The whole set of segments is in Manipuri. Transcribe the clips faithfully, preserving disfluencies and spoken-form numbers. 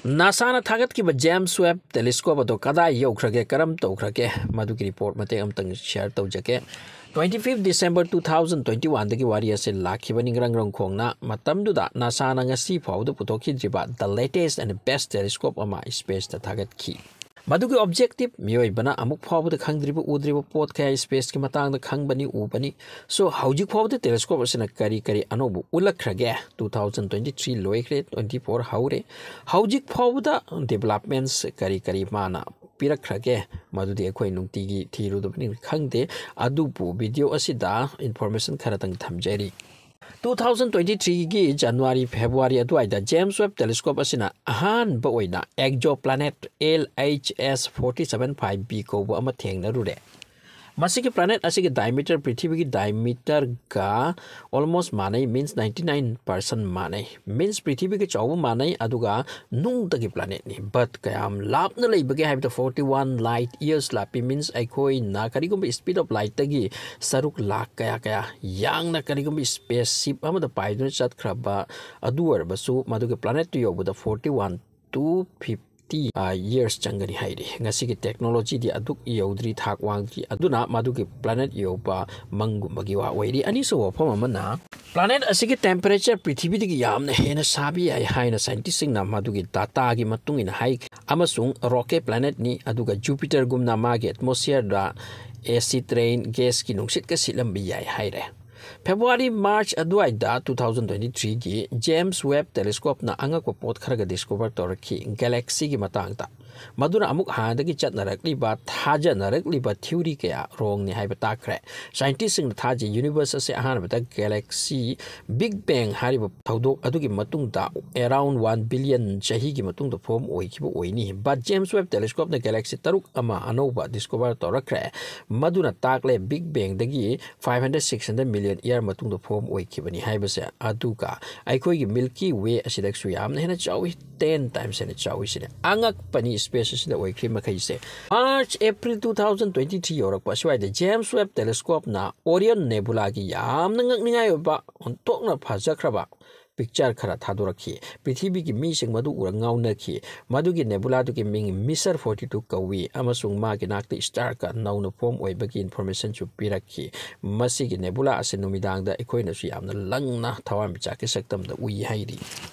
ꯅꯥꯁꯥꯅ ꯊꯥꯒꯠꯈꯤꯕ ꯖꯦꯝꯁ ꯋꯦꯕ ꯇꯦꯂꯤꯁꯀꯣꯞ ꯑꯗꯣ ꯀꯗꯥꯏ ꯌꯧꯈ꯭ꯔꯒꯦ, ꯀꯔꯝ ꯇꯧꯈ꯭ꯔꯒꯦ, ꯃꯗꯨꯒꯤ ꯔꯤꯄꯣꯔꯠ ꯃꯇꯦꯛ ꯑꯃꯇꯪ ꯁꯤꯌꯔ ꯇꯧꯖꯒꯦ꯫ Twenty fifth December two thousand twenty one ꯗꯒꯤ ꯋꯥꯔꯤ ꯑꯁꯤ ꯂꯥꯛꯈꯤꯕꯅꯤ ꯉꯔꯪ ꯉꯔꯪ ꯈꯣꯡꯅ꯫ ꯃꯇꯝꯗꯨꯗ ꯅꯥꯁꯥꯅ ꯉꯁꯤ ꯐꯥꯎꯕꯗ ꯄꯨꯊꯣꯛꯈꯤꯗ꯭ꯔꯤꯕ the latest and best telescope ꯑꯃ ꯁ꯭ꯄꯦꯁꯇ ꯊꯥꯒꯠꯈꯤ꯫ ꯃꯗꯨꯒꯤ ꯑꯣꯕꯖꯦꯛꯇꯤꯚ ꯃꯤꯑꯣꯏꯕꯅ ꯑꯃꯨꯛ ꯐꯥꯎꯕꯗ ꯈꯪꯗ꯭ꯔꯤꯕ ꯎꯗ꯭ꯔꯤꯕ ꯄꯣꯠ ꯀꯌꯥ ꯁ꯭ꯄꯦꯁꯀꯤ ꯃꯇꯥꯡꯗ ꯈꯪꯕꯅꯤ, ꯎꯕꯅꯤ꯫ ꯁꯣ, ꯍꯧꯖꯤꯛ ꯐꯥꯎꯕꯗ ꯇꯦꯂꯤꯁꯀꯣꯞ ꯑꯁꯤꯅ ꯀꯔꯤ ꯀꯔꯤ ꯑꯅꯧꯕ ꯎꯠꯂꯛꯈ꯭ꯔꯒꯦ? Two thousand twenty three ꯂꯣꯏꯈ꯭ꯔꯦ, twenty four ꯍꯧꯔꯦ꯫ ꯍꯧꯖꯤꯛ ꯐꯥꯎꯕꯗ ꯗꯤꯕꯦꯂꯞꯃꯦꯟꯁ ꯀꯔꯤ ꯀꯔꯤ ꯃꯥꯅ ꯄꯤꯔꯛꯈ꯭ꯔꯒꯦ, ꯃꯗꯨꯗꯤ ꯑꯩꯈꯣꯏ ꯅꯨꯡꯇꯤꯒꯤ ꯊꯤꯔꯨꯗꯕꯅꯤ, ꯈꯪꯗꯦ꯫ ꯑꯗꯨꯕꯨ ꯚꯤꯗꯤꯑꯣ ꯑꯁꯤꯗ ꯏꯟꯐꯣꯔꯃꯦꯁꯟ ꯈꯔꯇꯪ ꯊꯝꯖꯔꯤ꯫ Two thousand twenty three ꯒꯤ ꯖꯅꯋꯥꯔꯤ, ꯐꯦꯕ꯭ꯔꯨꯋꯥꯔꯤ ꯑꯗꯨꯋꯥꯏꯗ ꯖꯦꯝꯁ ꯋꯦꯕ ꯇꯦꯂꯤꯁꯀꯣꯞ ꯑꯁꯤꯅ ꯑꯍꯥꯟꯕ ꯑꯣꯏꯅ Akzo planet L H S four seven five b ꯀꯧꯕ ꯑꯃ ꯊꯦꯡꯅꯔꯨꯔꯦ꯫ ꯃꯁꯤꯒꯤ ꯄ꯭ꯂꯥꯅꯦꯠ ꯑꯁꯤꯒꯤ ꯗꯥꯏꯃꯤꯇꯔ ꯄ꯭ꯔꯤꯊꯤꯕꯤꯒꯤ ꯗꯥꯏꯃꯤꯇꯔꯒ almost ꯃꯥꯟꯅꯩ, means ninety nine percent ꯃꯥꯟꯅꯩ, means ꯄ꯭ꯔꯤꯊꯤꯕꯤꯒ ꯆꯥꯎꯕ ꯃꯥꯟꯅꯩ, ꯑꯗꯨꯒ ꯅꯨꯡꯗꯒꯤ ꯄ꯭ꯂꯥꯅꯦꯠꯅꯤ꯫ But ꯀꯌꯥꯝ ꯂꯥꯞꯅ ꯂꯩꯕꯒꯦ ꯍꯥꯏꯕꯗ forty one light years ꯂꯥꯞꯄꯤ, means ꯑꯩꯈꯣꯏꯅ ꯀꯔꯤꯒꯨꯝꯕ speed of lightꯇꯒꯤ ꯁꯔꯨꯛ ꯂꯥꯛ ꯀꯌꯥ ꯀꯌꯥ ꯌꯥꯡꯅ ꯀꯔꯤꯒꯨꯝꯕ ꯁ꯭ꯄꯦꯁ ꯁꯤꯞ ꯑꯃꯗ ꯄꯥꯏꯗꯨꯅ ꯆꯠꯈ꯭ꯔꯕ ꯑꯗꯨ ꯑꯣꯏꯔꯕꯁꯨ, ꯃꯗꯨꯒꯤ ꯄ꯭ꯂꯥꯅꯦꯠꯇꯨ ꯌꯧꯕꯗ forty one to fifty years ꯆꯪꯒꯅꯤ ꯍꯥꯏꯔꯤ꯫ ꯉꯁꯤꯒꯤ ꯇꯦꯛꯅꯣꯂꯣꯖꯤꯗꯤ ꯑꯗꯨꯛ ꯌꯧꯗ꯭ꯔꯤ, ꯊꯥꯛ ꯋꯥꯡꯗ꯭ꯔꯤ, ꯑꯗꯨꯅ ꯃꯗꯨꯒꯤ ꯄ꯭ꯂꯥꯅꯦꯠ ꯌꯧꯕ ꯃꯪꯒꯨꯝꯕꯒꯤ ꯋꯥ ꯑꯣꯏꯔꯤ꯫ ꯑꯅꯤꯁꯨꯕ ꯋꯥꯐꯝ ꯑꯃꯅ, ꯄ꯭ꯂꯥꯅꯦꯠ ꯑꯁꯤꯒꯤ ꯇꯦꯝꯄꯔꯦꯆꯔ ꯄ꯭ꯔꯤꯊꯤꯕꯤꯗꯒꯤ ꯌꯥꯝꯅ ꯍꯦꯟꯅ ꯁꯥꯕ ꯌꯥꯏ ꯍꯥꯏꯅ ꯁꯥꯏꯟꯇꯤꯁꯁꯤꯡꯅ ꯃꯗꯨꯒꯤ ꯗꯥꯇꯥꯒꯤ ꯃꯇꯨꯡ ꯏꯟꯅ ꯍꯥꯏ, ꯑꯃꯁꯨꯡ ꯔꯣꯀꯦꯠ ꯄ꯭ꯂꯥꯅꯦꯠꯅꯤ, ꯑꯗꯨꯒ ꯖꯨꯄꯤꯇꯔꯒꯨꯝꯅ ꯃꯥꯒꯤ ꯑꯦꯠꯃꯣꯁꯐꯤꯌꯔꯗ ꯑꯦꯁꯤꯗ ꯔꯦꯟ ꯒ꯭ꯌꯥꯁꯀꯤ ꯅꯨꯡꯁꯤꯠꯀ ꯁꯤꯠꯂꯝꯕ ꯌꯥꯏ ꯍꯥꯏꯔꯦ꯫ ꯐꯦꯕ꯭ꯔꯨꯋꯥꯔꯤ, ꯃꯥꯔꯆ ꯑꯗꯨꯋꯥꯏꯗ two thousand twenty three ꯒꯤ ꯖꯦꯝꯁ ꯋꯦꯕ ꯇꯦꯂꯤꯁꯀꯣꯞꯅ ꯑꯉꯛꯄ ꯄꯣꯠ ꯈꯔꯒ ꯗꯤꯁꯀꯣꯚꯔ ꯇꯧꯔꯛꯈꯤ, ꯒꯦꯂꯦꯛꯁꯤꯒꯤ ꯃꯇꯥꯡꯗ꯫ ꯃꯗꯨꯅ ꯑꯃꯨꯛ ꯍꯥꯟꯅꯗꯒꯤ ꯆꯠꯅꯔꯛꯂꯤꯕ, ꯊꯥꯖꯅꯔꯛꯂꯤꯕ ꯊꯤꯑꯣꯔꯤ ꯀꯌꯥ ꯔꯣꯡꯅꯤ ꯍꯥꯏꯕ ꯇꯥꯛꯈ꯭ꯔꯦ꯫ ꯁꯥꯏꯟꯇꯤꯁꯁꯤꯡꯅ ꯊꯥꯖꯩ, ꯌꯨꯅꯤꯚꯔꯁ ꯑꯁꯤ ꯑꯍꯥꯟꯕꯗ ꯒꯦꯂꯦꯛꯁꯤ ꯕꯤꯒ ꯕꯦꯡ ꯍꯥꯏꯔꯤꯕ ꯊꯧꯗꯣꯛ ꯑꯗꯨꯒꯤ ꯃꯇꯨꯡꯗ around one billion ꯆꯍꯤꯒꯤ ꯃꯇꯨꯡꯗ ꯐꯣꯔꯝ ꯑꯣꯏꯈꯤꯕ ꯑꯣꯏꯅꯤ꯫ But ꯖꯦꯝꯁ ꯋꯦꯕ ꯇꯦꯂꯤꯁꯀꯣꯞꯅ ꯒꯦꯂꯦꯛꯁꯤ ꯇꯔꯨꯛ ꯑꯃ ꯑꯅꯧꯕ ꯗꯤꯁꯀꯣꯚꯔ ꯇꯧꯔꯛꯈ꯭ꯔꯦ꯫ ꯃꯗꯨꯅ ꯇꯥꯛꯂꯦ, ꯕꯤꯒ ꯕꯦꯡꯗꯒꯤ five hundred, six hundred million year ꯃꯇꯨꯡꯗ ꯐꯣꯔꯝ ꯑꯣꯏꯈꯤꯕꯅꯤ ꯍꯥꯏꯕꯁꯦ꯫ ꯑꯗꯨꯒ ꯑꯩꯈꯣꯏꯒꯤ ꯃꯤꯜꯀꯤ ꯋꯦ ꯑꯁꯤꯗꯒꯤꯁꯨ ꯌꯥꯝꯅ ꯍꯦꯟꯅ ꯆꯥꯎꯏ, ten times ꯍꯦꯟꯅ ꯆꯥꯎꯏ꯫ ꯁꯤꯅꯤ ꯑꯉꯛꯄꯅꯤ ꯁ꯭ꯄꯦꯁ ꯑꯁꯤꯗ ꯑꯣꯏꯈ꯭ꯔꯤ ꯃꯈꯩꯁꯦ꯫ March, April two thousand twenty three ꯌꯧꯔꯛꯄ ꯑꯁ꯭ꯋꯥꯏꯗ ꯖꯦꯝꯁ ꯋꯦꯕ ꯇꯦꯂꯤꯁꯀꯣꯞꯅ ꯑꯣꯔꯤꯌꯟ ꯅꯦꯕꯨꯂꯥꯒꯤ ꯌꯥꯝꯅ ꯉꯛꯅꯤꯡꯉꯥꯏ ꯑꯣꯏꯕ, ꯑꯣꯟꯊꯣꯛꯅ ꯐꯖꯈ꯭ꯔꯕ picture ꯈꯔ ꯊꯥꯗꯣꯔꯛꯈꯤ꯫ ꯄ꯭ꯔꯤꯊꯤꯕꯤꯒꯤ ꯃꯤꯁꯤꯡ ꯃꯗꯨ ꯎꯔ ꯉꯥꯎꯅꯈꯤ꯫ ꯃꯗꯨꯒꯤ nebulaꯗꯨꯒꯤ ꯃꯤꯡ Mizar forty two ꯀꯧꯏ, ꯑꯃꯁꯨꯡ ꯃꯥꯒꯤ ꯅꯥꯛꯇ starꯒ ꯅꯧꯅ form ꯑꯣꯏꯕꯒꯤ informationꯁꯨ ꯄꯤꯔꯛꯈꯤ꯫ ꯃꯁꯤꯒꯤ nebula ꯑꯁꯤ ꯅꯨꯃꯤꯗꯥꯡꯗ ꯑꯩꯈꯣꯏꯅꯁꯨ ꯌꯥꯝꯅ ꯂꯪꯅ ꯊꯋꯥꯟꯃꯤꯆꯥꯛꯀꯤ ꯁꯛꯇꯝꯗ ꯎꯏ ꯍꯥꯏꯔꯤ꯫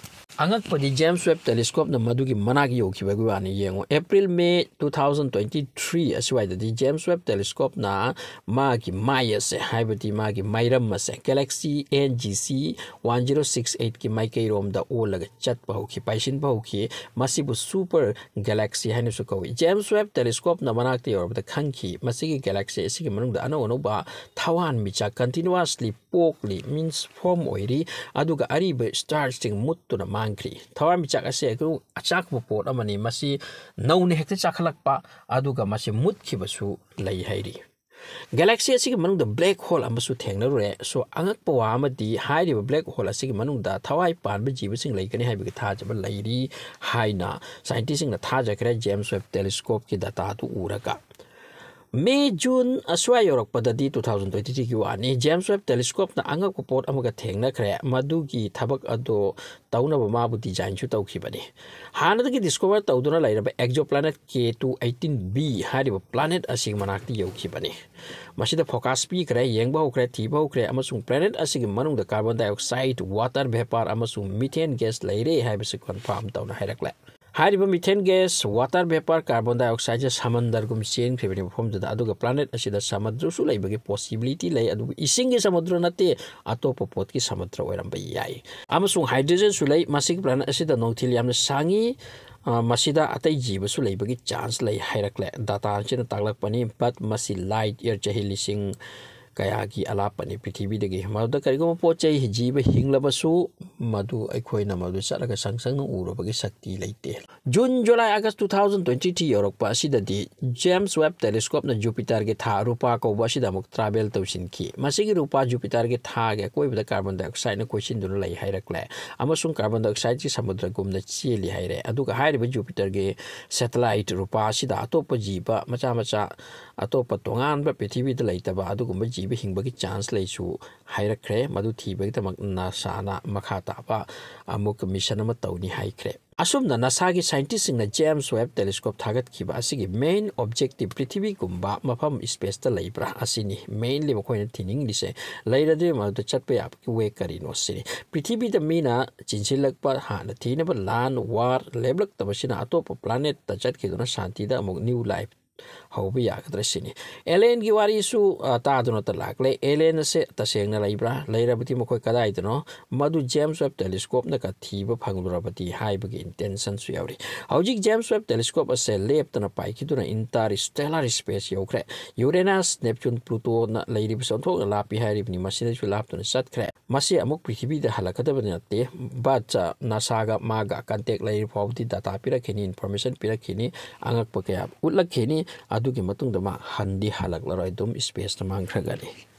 ꯑꯉꯛꯄꯗꯤ James Webb telescopeꯅ ꯃꯗꯨꯒꯤ ꯃꯅꯥꯛ ꯌꯧꯈꯤꯕꯒꯤ ꯋꯥꯅꯤ꯫ ꯌꯦꯡꯉꯨ, April May two thousand twenty three ꯑꯁꯤꯋꯥꯏꯗꯗꯤ James Webb telescopeꯅ ꯃꯥꯒꯤ ꯃꯥꯏ ꯑꯁꯦ, ꯍꯥꯏꯕꯗꯤ ꯃꯥꯒꯤ ꯃꯥꯏꯔꯝ ꯑꯁꯦ, galaxy N G C one zero six eightꯀꯤ ꯃꯥꯏꯀꯩꯔꯣꯝꯗ ꯑꯣꯜꯂꯒ ꯆꯠꯄ ꯍꯧꯈꯤ, ꯄꯥꯏꯁꯤꯟꯕ ꯍꯧꯈꯤ꯫ ꯃꯁꯤꯕꯨ super galaxy ꯍꯥꯏꯅꯁꯨ ꯀꯧꯏ꯫ James Webb telescopeꯅ ꯃꯅꯥꯛꯇ ꯌꯧꯔꯕꯗ ꯈꯪꯈꯤ, ꯃꯁꯤꯒꯤ galaxy ꯑꯁꯤꯒꯤ ꯃꯅꯨꯡꯗ ꯑꯅꯧ ꯑꯅꯧꯕ ꯊꯋꯥꯟꯃꯤꯆꯥꯛ continuously ꯄꯣꯛꯂꯤ, means form ꯑꯣꯏꯔꯤ, ꯑꯗꯨꯒ ꯑꯔꯤꯕ starꯁꯤꯡ ꯃꯨꯠꯇꯨꯅ ꯃꯥꯡꯈ꯭ꯔꯤ꯫ ꯊꯋꯥꯟꯃꯤꯆꯥꯛ ꯑꯁꯤ ꯑꯩꯈꯣꯏ ꯑꯆꯥꯛꯄ ꯄꯣꯠ ꯑꯃꯅꯤ, ꯃꯁꯤ ꯅꯧꯅ ꯍꯦꯛꯇ ꯆꯥꯈꯠꯂꯛꯄ, ꯑꯗꯨꯒ ꯃꯁꯤ ꯃꯨꯠꯈꯤꯕꯁꯨ ꯂꯩ ꯍꯥꯏꯔꯤ꯫ Galaxy ꯑꯁꯤꯒꯤ ꯃꯅꯨꯡꯗ black hole ꯑꯃꯁꯨ ꯊꯦꯡꯅꯔꯨꯔꯦ꯫ So, ꯑꯉꯛꯄ ꯋꯥ ꯑꯃꯗꯤ, ꯍꯥꯏꯔꯤꯕ black hole ꯑꯁꯤꯒꯤ ꯃꯅꯨꯡꯗ ꯊꯋꯥꯏ ꯄꯥꯟꯕ ꯖꯤꯕꯁꯤꯡ ꯂꯩꯒꯅꯤ ꯍꯥꯏꯕꯒꯤ ꯊꯥꯖꯕ ꯂꯩꯔꯤ ꯍꯥꯏꯅ scientistꯁꯤꯡꯅ ꯊꯥꯖꯈ꯭ꯔꯦ, James Webb telescopeꯀꯤ dataꯗꯨ ꯎꯔꯒ꯫ May, June ꯑꯁ꯭ꯋꯥꯏ ꯌꯧꯔꯛꯄꯗꯗꯤ, two thousand twenty threeꯒꯤ ꯋꯥꯅꯤ, James Webb telescopeꯅ ꯑꯉꯛꯄ ꯄꯣꯠ ꯑꯃꯒ ꯊꯦꯡꯅꯈ꯭ꯔꯦ꯫ ꯃꯗꯨꯒꯤ ꯊꯕꯛ ꯑꯗꯣ ꯇꯧꯅꯕ ꯃꯥꯕꯨ designꯁꯨ ꯇꯧꯈꯤꯕꯅꯤ꯫ ꯍꯥꯟꯅꯗꯒꯤ discover ꯇꯧꯗꯨꯅ ꯂꯩꯔꯕ exoplanet K two eighteen b ꯍꯥꯏꯔꯤꯕ planet ꯑꯁꯤꯒꯤ ꯃꯅꯥꯛꯇ ꯌꯧꯈꯤꯕꯅꯤ꯫ ꯃꯁꯤꯗ focus ꯄꯤꯈ꯭ꯔꯦ, ꯌꯦꯡꯕ ꯍꯧꯈ꯭ꯔꯦ, ꯊꯤꯕ ꯍꯧꯈ꯭ꯔꯦ, ꯑꯃꯁꯨꯡ planet ꯑꯁꯤꯒꯤ ꯃꯅꯨꯡꯗ carbon dioxide, water vapour, ꯑꯃꯁꯨꯡ methane gas ꯂꯩꯔꯦ ꯍꯥꯏꯕꯁꯤ confirm ꯇꯧꯅ ꯍꯥꯏꯔꯛꯂꯦ꯫ ꯍꯥꯏꯔꯤꯕ methane gas, water vapour, carbon dioxideꯁꯦ ꯁꯃꯟꯗꯔꯒꯨꯝ ꯆꯦꯟꯈ꯭ꯔꯤꯕꯅꯤ ꯃꯐꯝꯗꯨꯗ, ꯑꯗꯨꯒ planet ꯑꯁꯤꯗ ꯁꯃꯨꯗ꯭ꯔꯁꯨ ꯂꯩꯕꯒꯤ possibility ꯂꯩ, ꯑꯗꯨꯕꯨ ꯏꯁꯤꯡꯒꯤ ꯁꯃꯨꯗ꯭ꯔ ꯅꯠꯇꯦ, ꯑꯇꯣꯞꯄ ꯄꯣꯠꯀꯤ ꯁꯃꯨꯗ꯭ꯔ ꯑꯣꯏꯔꯝꯕ ꯌꯥꯏ꯫ ꯑꯃꯁꯨꯡ hydrogenꯁꯨ ꯂꯩ꯫ ꯃꯁꯤꯒꯤ planet ꯑꯁꯤꯗ ꯅꯨꯡꯊꯤꯜ ꯌꯥꯝꯅ ꯁꯥꯡꯉꯤ, ꯑ, ꯃꯁꯤꯗ ꯑꯇꯩ ꯖꯤꯕꯁꯨ ꯂꯩꯕꯒꯤ chance ꯂꯩ ꯍꯥꯏꯔꯛꯂꯦ꯫ Data ꯑꯁꯤꯅ ꯇꯥꯛꯂꯛꯄꯅꯤ, but ꯃꯁꯤ light year, ꯆꯍꯤ ꯂꯤꯁꯤꯡ ꯀꯌꯥꯒꯤ ꯑꯂꯥꯞꯄꯅꯤ ꯄ꯭ꯔꯤꯊꯤꯕꯤꯗꯒꯤ꯫ ꯃꯗꯨꯗ ꯀꯔꯤꯒꯨꯝꯕ ꯄꯣꯠ ꯆꯩ, ꯖꯤꯕ ꯍꯤꯡꯂꯕꯁꯨ, ꯃꯗꯨ ꯑꯩꯈꯣꯏꯅ ꯃꯗꯨ ꯆꯠꯂꯒ ꯁꯪ ꯁꯪꯅ ꯎꯔꯨꯕꯒꯤ ꯁꯛꯇꯤ ꯂꯩꯇꯦ꯫ June, July, August two thousand twenty three ꯌꯧꯔꯛꯄ ꯑꯁꯤꯗꯗꯤ James Webb telescopeꯅ Jupiterꯒꯤ ꯊꯥ ꯔꯨꯄꯥ ꯀꯧꯕ ꯑꯁꯤꯗ ꯑꯃꯨꯛ travel ꯇꯧꯁꯤꯟꯈꯤ꯫ ꯃꯁꯤꯒꯤ ꯔꯨꯄꯥ Jupiterꯒꯤ ꯊꯥꯒꯤ ꯑꯀꯣꯏꯕꯗ carbon dioxideꯅ ꯀꯣꯏꯁꯤꯟꯗꯨꯅ ꯂꯩ ꯍꯥꯏꯔꯛꯂꯦ, ꯑꯃꯁꯨꯡ carbon dioxideꯀꯤ ꯁꯃꯨꯗ꯭ꯔꯒꯨꯝꯅ ꯆꯦꯜꯂꯤ ꯍꯥꯏꯔꯦ꯫ ꯑꯗꯨꯒ ꯍꯥꯏꯔꯤꯕ Jupiterꯒꯤ satellite ꯔꯨꯄꯥ ꯑꯁꯤꯗ ꯑꯇꯣꯞꯄ ꯖꯤꯕ ꯃꯆꯥ ꯃꯆꯥ, ꯑꯇꯣꯞꯄ ꯇꯣꯉꯥꯟꯕ ꯄ꯭ꯔꯤꯊꯤꯕꯤꯗ ꯂꯩꯇꯕ ꯑꯗꯨꯒꯨꯝꯕ ꯖꯤꯕ ꯍꯤꯡꯕꯒꯤ chance ꯂꯩꯁꯨ ꯍꯥꯏꯔꯛꯈ꯭ꯔꯦ꯫ ꯃꯗꯨ ꯊꯤꯕꯒꯤꯗꯃꯛ NASAꯅ ꯃꯈꯥ ꯇꯥꯕ ꯑꯃꯨꯛ mission ꯑꯃ ꯇꯧꯅꯤ ꯍꯥꯏꯈ꯭ꯔꯦ꯫ ꯑꯁꯨꯝꯅ ꯅꯥꯁꯥꯒꯤ scientistꯁꯤꯡꯅ James Webb Telescope ꯊꯥꯒꯠꯈꯤꯕ ꯑꯁꯤꯒꯤ main objective ꯄ꯭ꯔꯤꯊꯤꯕꯤꯒꯨꯝꯕ ꯃꯐꯝ spaceꯇ ꯂꯩꯕ꯭ꯔꯥ ꯑꯁꯤꯅꯤ꯫ Mainly ꯃꯈꯣꯏꯅ ꯊꯤꯅꯤꯡꯂꯤꯁꯦ ꯂꯩꯔꯗꯤ ꯃꯗꯨꯗ ꯆꯠꯄ ꯌꯥꯕꯒꯤ way ꯀꯔꯤꯅꯣ ꯁꯤꯅꯤ꯫ ꯄ꯭ꯔꯤꯊꯤꯕꯤꯗ ꯃꯤꯅ ꯆꯤꯟꯁꯤꯜꯂꯛꯄ ꯍꯥꯟꯅ ꯊꯤꯅꯕ ꯂꯥꯟ, war ꯂꯦꯞꯂꯛꯇꯕꯁꯤꯅ ꯑꯇꯣꯞꯄ planetꯇ ꯆꯠꯈꯤꯗꯨꯅ ꯁꯥꯟꯇꯤꯗ ꯑꯃꯨꯛ new life ꯍꯧꯕ ꯌꯥꯒꯗ꯭ꯔꯥ ꯁꯤꯅꯤ꯫ Alienꯒꯤ ꯋꯥꯔꯤꯁꯨ, ꯑ, ꯇꯥꯗꯨꯅꯇ ꯂꯥꯛꯂꯦ꯫ Alien ꯑꯁꯦ ꯇꯁꯦꯡꯅ ꯂꯩꯕ꯭ꯔꯥ? ꯂꯩꯔꯕꯗꯤ ꯃꯈꯣꯏ ꯀꯗꯥꯏꯗꯅꯣ? ꯃꯗꯨ James Webb Telescopeꯅꯒ ꯊꯤꯕ ꯐꯪꯂꯨꯔꯕꯗꯤ ꯍꯥꯏꯕꯒꯤ intentionꯁꯨ ꯌꯥꯎꯔꯤ꯫ ꯍꯧꯖꯤꯛ James Webb Telescope ꯑꯁꯦ ꯂꯦꯞꯇꯅ ꯄꯥꯏꯈꯤꯗꯨꯅ interstellar space ꯌꯧꯈ꯭ꯔꯦ꯫ Uranus, Neptune, Plutoꯅ ꯂꯩꯔꯤꯕꯁꯨ ꯑꯣꯟꯊꯣꯛꯅ ꯂꯥꯞꯄꯤ ꯍꯥꯏꯔꯤꯕꯅꯤ꯫ ꯃꯁꯤꯗꯩꯁꯨ ꯂꯥꯞꯇꯨꯅ ꯆꯠꯈ꯭ꯔꯦ꯫ ꯃꯁꯤ ꯑꯃꯨꯛ ꯄ꯭ꯔꯤꯊꯤꯕꯤꯗ ꯍꯜꯂꯛꯀꯗꯕꯗꯤ ꯅꯠꯇꯦ, but, ꯑ, ꯅꯥꯁꯥꯒ ꯃꯥꯒ contact ꯂꯩꯔꯤ ꯐꯥꯎꯕꯗꯤ data ꯄꯤꯔꯛꯈꯤꯅꯤ, information ꯄꯤꯔꯛꯈꯤꯅꯤ, ꯑꯉꯛꯄ ꯀꯌꯥ ꯎꯠꯂꯛꯈꯤꯅꯤ꯫ ꯑꯗꯨꯒꯤ ꯃꯇꯨꯡꯗ ꯃꯥ ꯍꯟꯗꯤ ꯍꯜꯂꯛꯂꯔꯣꯏ, ꯑꯗꯨꯝ spaceꯇ ꯃꯥꯡꯈ꯭ꯔꯒꯅꯤ꯫